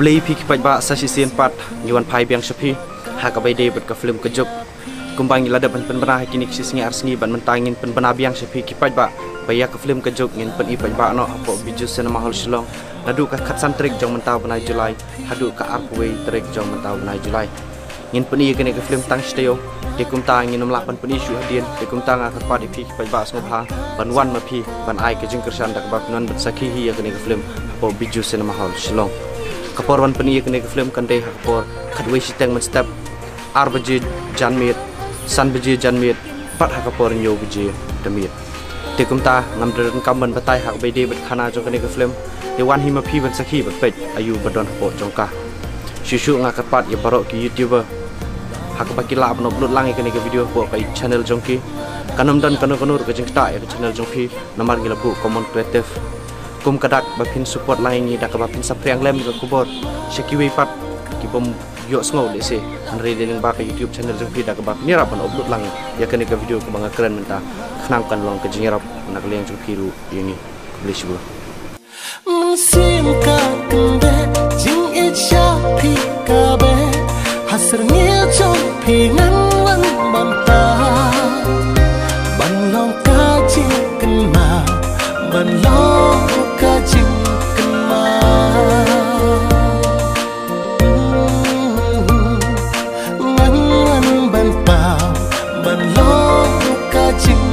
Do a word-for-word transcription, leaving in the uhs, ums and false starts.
Khublei phi ki paidbah, sa shisien pat ngi wan phai biang sha phi ha kaba ïadei bad ka film Ka Juk. Kumba ngi la dep ban pynbna ha kine ki shi sngi ar sngi, bad mynta ngin pynbna biang sha phi ki paidbah ba ïa ka film Ka Juk ngin pyni paidbah noh hapoh Bijou Cinema Hall Shillong naduh ka khatsan tarik jong mynta u bnai July haduh ka arphew wei tarik jong mynta u bnai July. Ngin pyni ïa kane ka film tang shi taïew. Te kumta ngin ym lah ban pyni shuh hadien. Te kumta nga kyrpad ïa phi ki paidbah sngewbha ban wan ma phi ban ai ka jingkyrshan da kaba phin wan ban sakhi hi ïa kane ka film hapoh Bijou Cinema Hall Shillong. Ka por ban pyni ïa kane ka film kan dei ha ka por khatwei shiteng mynstep, ar baje janmiet, san baje janmiet, bad ha ka por hynñiew baje da miet. Te kumta ngam da donkam ban batai ha kaba ïadei bad khana jong kane ka film. Te wan hi ma phi ban sakhi bad peit aïu ba don hapoh jong ka. Shuh shuh nga kyrpad ïa baroh ki YouTuber ha kaba ki lah ban upload lang ïa kane ka video hapoh ka channel jong ki. Kan ym don kano kano ruh ka jingktah ïa ka channel jong phi namar ngi la buh common creative. Kum ka dak ba phin support lang ïa ngi da kaba phin saphriang lem ïa ka khubor sha kiwei pat ki bym ïohsngew lehse, hynrei dei lyngba ka YouTube channel jong phi da kaba phin ïarap ban upload lang ïa kane ka video kaba nga kren mynta. Khnang kan long ka jingïarap na ka liang jong phi ruh ïa ngi. Khublei shibun. Mynsiem ka kynbeh, jingïeit sha phi ka beh, ha syrngiew jong phi ngan wan ban tah, ban long ka jingkynmaw, ban long ka jingkynmaw. Ngan wan ban paw, ban long ka jing